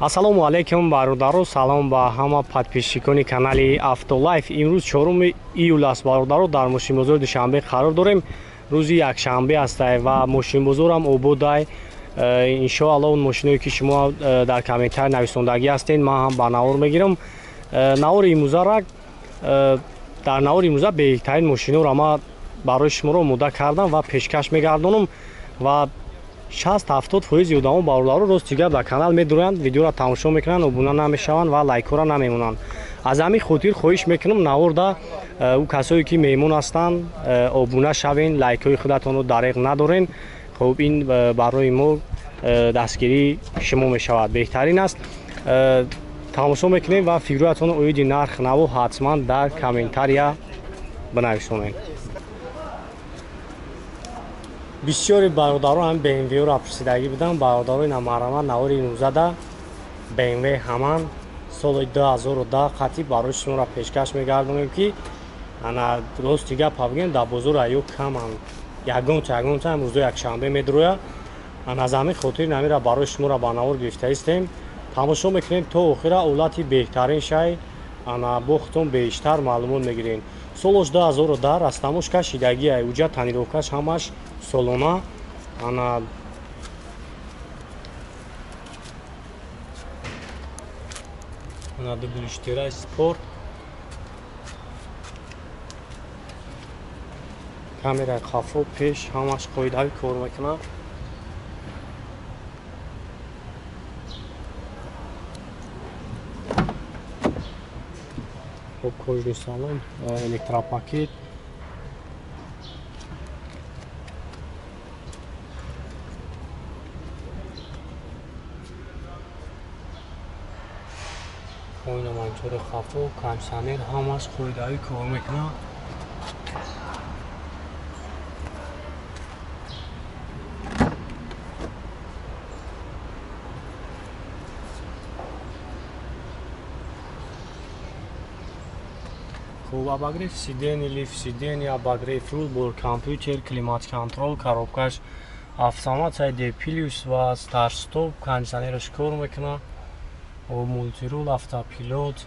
Ассалому алайкум бародаро, салом ба ҳама подписчикони канали Автолайф. Имрӯз 4 июл аст бародаро, дар мошинбозори Душанбе қарор дорем. Рӯзи якшанбе астай ва мошинбозорам ободай. Иншоалло он мошиное ки шумо дар комментар нависондагӣ ҳастед, ман ҳам ба навор мегирам. Навори имрӯзара дар навори имрӯза беҳтарин мошиноро ман барои шуморо омода кардам ва пешкаш мегардонам ва 60-70% одамо бародаро рост дигар ба канал медуранд, видеоро тамошо мекунанд, обуна намешаванд ва лайкҳоро намемонанд. Аз ҳамин хотир хоҳиш мекунам наворда ӯ касое ки меҳмон ҳастанд обуна шавен, лайкҳои худатонро дареғ надорен. Хуб, ин барои мо дастгирии шумо мешавад, беҳтарин аст. Тамошо мекунем ва фикрҳоятонро оиди нарх наво ҳатман дар комментария бинависонед. Бисёри бародаро ҳам BMW-ро пурсидагӣ буданд. Бародарои намаҳрама навори имрӯзада BMW ҳаман соли 2010 қатъи барои шуморо пешкаш мегардонем ки ана рости гапа бигем, дар бозор аю каманд, ягонта ягонта имрӯзо якшанбе медурояд. Ана аз ҳамин хотир намира барои шуморо ба навор гирифтаистем. Тамошо мекунем то охира, олати беҳтарин шай, ана бо худтон бештар маълумот мегирем. Солош 2010 растамошка шидагия, уҷа тонировкаш ҳамаш солона. Ана ана дублиштера спорт, камераи қафо пеш ҳамаш қоидави кор мекунад. Хоб, кожный салон, электропакет. Ойна монитори хафо, кондитсионер ҳамаш қоидави кор мекунад. Хуб, обогрев сидений, лифт сидений, обогрев рул, бор компютер, климат-контрол, коробкаш автомат, D плюс ва старт-стоп, кондитсионераш кор мекунад, мултирул, автопилот,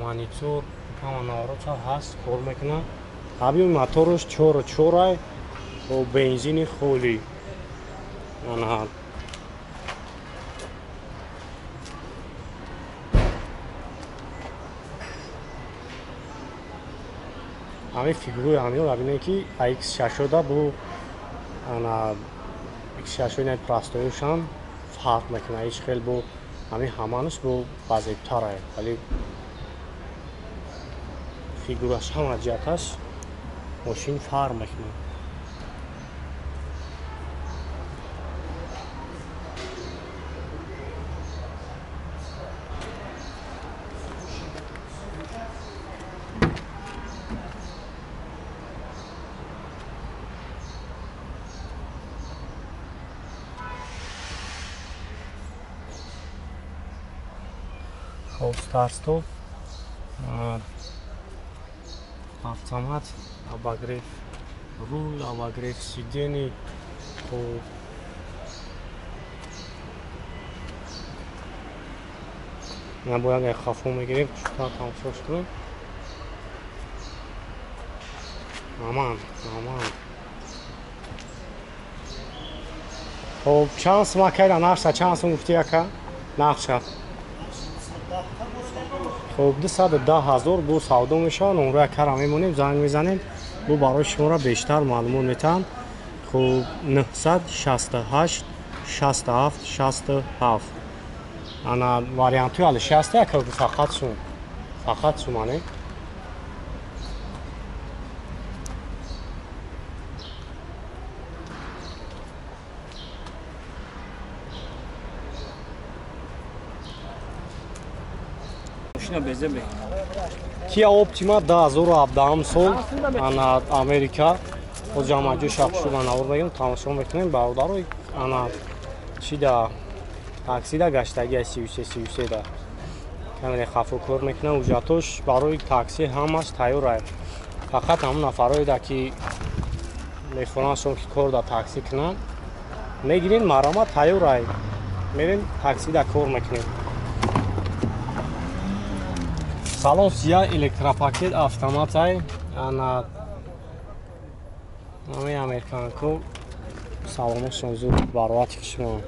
монитор, ҳама наворота ҳаст, кор мекунад. Объёми мотораш 4.4, бензини холӣ. Ана ҳамин фигураи ҳаминро бинед ки X6 бо ана X6 ина простоишам фарқ мекунад. Ҳеҷ хел бо ҳамин ҳаманаш бо базебтарае, вале фигураш ҳама ҷиҳаташ мошин фарқ мекунад. Хоб, старт-стоп, автомат, обогрев рул, обогрев сидений. Хоб, на бояд як хафо мегирем, хушта тамошош кунем. Аман, аман. Хоб, чанд сум акайда нархша, чанд сум гуфти ака? Нархша? Хоб, 210 000 бо савдо мешавад. Онро якара мемонем, занг мезанем, бо барои шуморо бештар маълумот метаҳанд. Хоб, 968 67 67. Ана вариантҳои алиши ҳаст, яка фақат сум, фақат сумане. Kia Optima 2017 сол, ана Америка. Боз ҷамъаҷӯ шахшу ба навор мегирем, тамошо мекунем бародаро. Ана чи да таксида гаштагӣ 33 33 да камераи хафо кор мекунад. Ҳуҷҷатош барои такси ҳамаш тайёр аст. Фақат ҳамон нафароеда ки мехоҳанд шон ки кор дар такси кунанд, мегирин, марама тайёр аст. Мерем таксида кор мекунем. Салон сия, электропакет, автоматай. Ана ҳамаи американко саломашон зуд бароати шумо.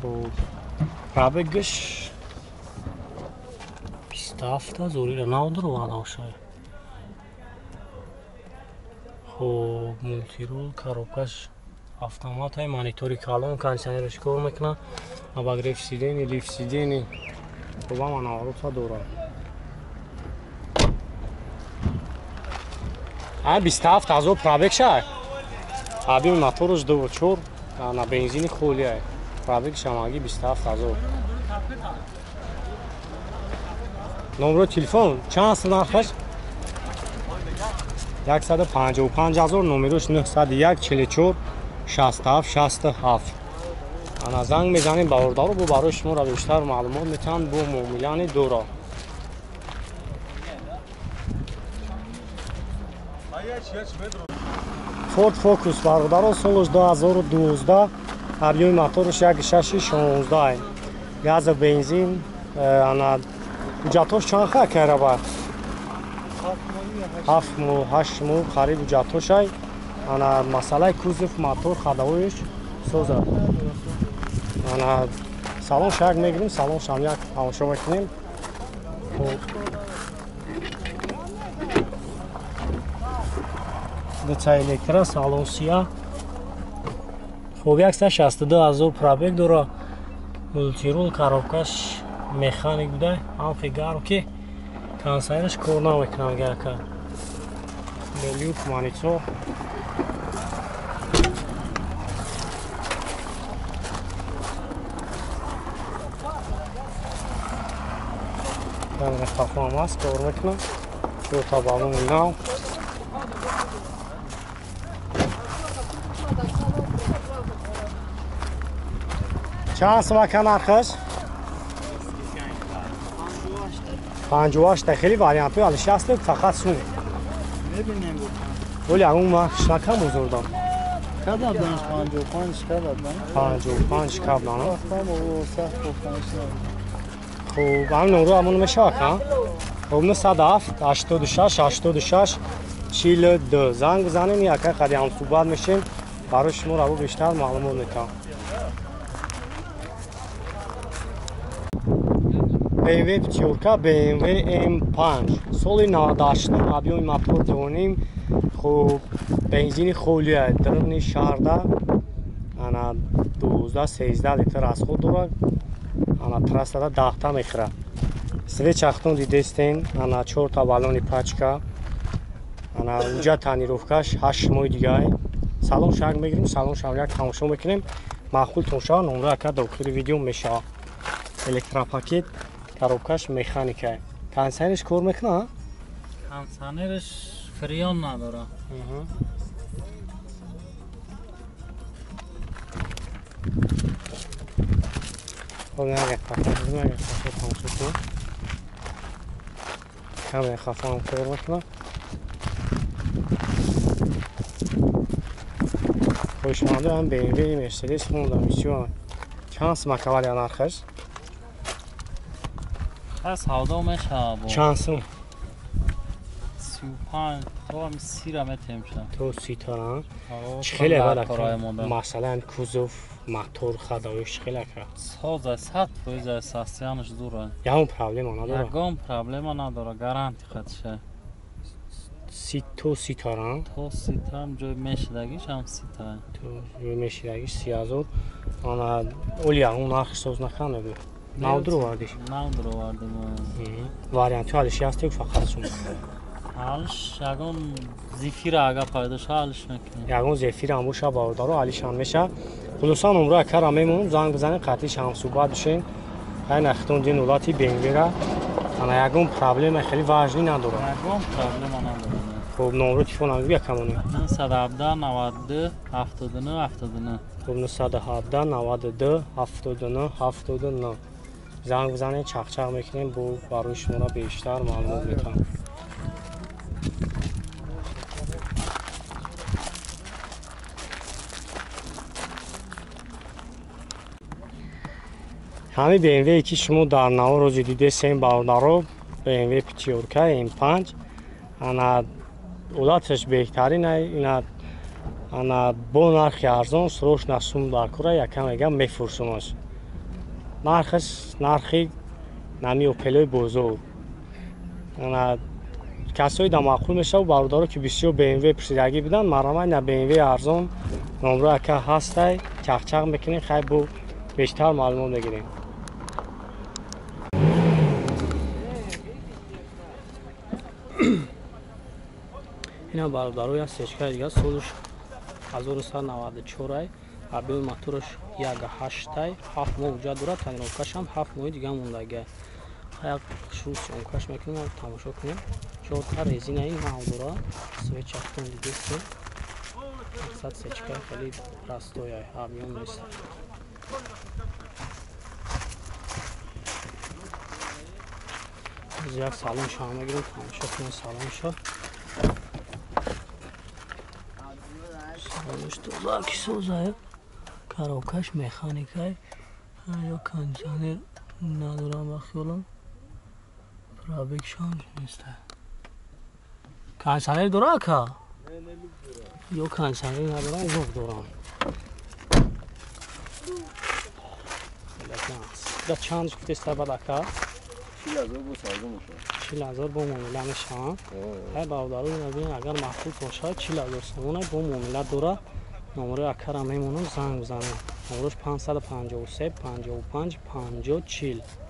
Хуб, пробегаш 27 ҳазорира нав дароварда. Хуб, мультирул, коробкаш автоматай, монитори калон, кондиционераш кор мекунад, обогрев сидений, лифт сидений. Хуб, ҳама наворота дорад. А 27 ҳазор пробег шак. Аби мотораш 2.4, на бензини холия. Пробег шамаги 27 ҳазор. Номро телефон чанд аст нархаш? 155 ҳазор, номерош 901 44 67 67. Ана занг мезанем бародаро, бо барои шуморо бештар маълумот метиҳанд бо муомилани дора. Ford Focus бародаро, солаш 2012, объёми мотораш 1.6 16, газа бензин. Ана ҳуҷҷатҳош чанд ха караба? 7 моҳ, 8 моҳ қариб ҳуҷҷатҳошай. Ана масъалаи кузов, мотор, ходовоиш соза. Ана салон шак мегирем, салон шам як тамошо мекунем. Хуб, дута электро, салон сия. Хуб, 162 ҳазор пробег дора, мультирул, коробкаш механик буда, ҳамхе гарм ки кондиционераш кор намекунад гака. Люк, монитор. Камера хафам аст, кор мекунад. Чорта баллони нав. Чанд сум ака нархаш? 58. Хеле вариантҳои алиши ҳаст, фақат сум. Мебинем. Оли ягон вақт накам бозордам. Кададан 55 кададан. 55 кадан. Вақтам о сахт гуфтанш. Хуб, ҳамин номро ҳамон мешавад, ха? Хуб, 907 86 86 42 занг бизанем, яка қади ҳамсӯҳбат мешем, барои шумо раво бештар маълумот метавам. BMW пятёрка, BMW M5, соли 98, объёми мотор 2.5. Хуб, бензини холия, даруни шаҳрда ана 12 13 литр расход дорад, ана трассада 10та мехӯрад. Свечахтон дидестен, ана чорта баллони пачка. Ана уҷа тонировкаш 8 моҳи дигай. Салон шак мегирем, салон шак як тамошо мекунем. Маъқултон шава, номра ака дохили видео мешавад. Электропакет, коробкаш механика. Кондиционерш кор мекунад? Кондиционерш фреон надорад. Хоб, як пакет, як пакет тамошо кунем. Камера хафам кор мекунад. Хоҳишмандо ҳам BMW, Mercedes, Honda, Mitsubishi. Чанд сум акавалия нархаш? Ха савдо мешава бо. Чанд сум? 35 то ҳам 30 ра метем ша. То 30 та. Чӣ хеле бад ака? Масалан кузов, мотор, ходовиш чӣ хеле ака? Соза 100% састиянаш дура. Ягон проблема надора? Ягон проблема надора, гаранти хатша. 30 то 30 та. То 30 та ҳам ҷой мешидагиш ҳам 30 та. То ҷой мешидагиш 30 ҳазор. Ана оли ягон нарх соз накарда. Нав дуровардиш? Нав дуровардим. Вариантҳо алиши ҳаст ё фақат сум? Алиш ягон зефира ага пайдо ша алиш мекунем. Ягон зефира ҳам боша бародаро, алишам меша. Хулоса номро акара мемонам, занг бизанем, қатъиш ҳамсӯҳбат бишем. Ай нахтон дин ҳолати BMW-ра. Ана ягон проблема хеле важнӣ надорад. Ягон проблема надорад. Хуб, номро телефонам бигӯ якамоне. 917 92 79 79. Хуб, 917 92 79 79. Занг бизанед, чақчақ мекунем, бо барои шуморо бештар маълумот метавам. Ҳамин BMW ки шумо дар навор рӯзи дидесем бародаро, BMW пятёрка M5 ана ҳолаташ беҳтарин ина ана бо нархи арзон срочно сум дар кора якам мегам мефурсумаш. Нархаш нархи нами Опелои бозор. Ана касои да маъқул мешавад бародаро ки бисёр BMW пурсидагӣ буданд, марамай на BMW арзон номро ака ҳастай, чақчақ мекунем, хай бо бештар маълумот мегирем. Ина бародаро як сечкаи дига солш 1994 ай, объёми мотораш 1.8 ай, 7 моҳ уҷа дорад, тонировкашам 7 моҳи дига мондагиай. Як шурӯъ съёмкаш мекунем, тамошо кунем. Чорта резинаи нав дора, свечахтон дидесте. Мақсад сечкаи хеле простой ай, объём нест. Як салонша мегирем, тамошо кунем салонша. Салонш тоза ки созае. Коробкаш механикай, ё кондиционер надорам ба хиёлам. Пробегшам нест. Кондиционер дора ака? Ё кондиционер надорам, люк дорам. Да чанд гуфтеста бад ака? 40,000 бо савдо мешавад. 40,000 бо муомила мешавад. Ай бародаро бинед, агар маъқул бошад 40,000 сомона бо муомила дора. Номерои акара мемонам, занг бизанед. Номерош 553 55 50 40.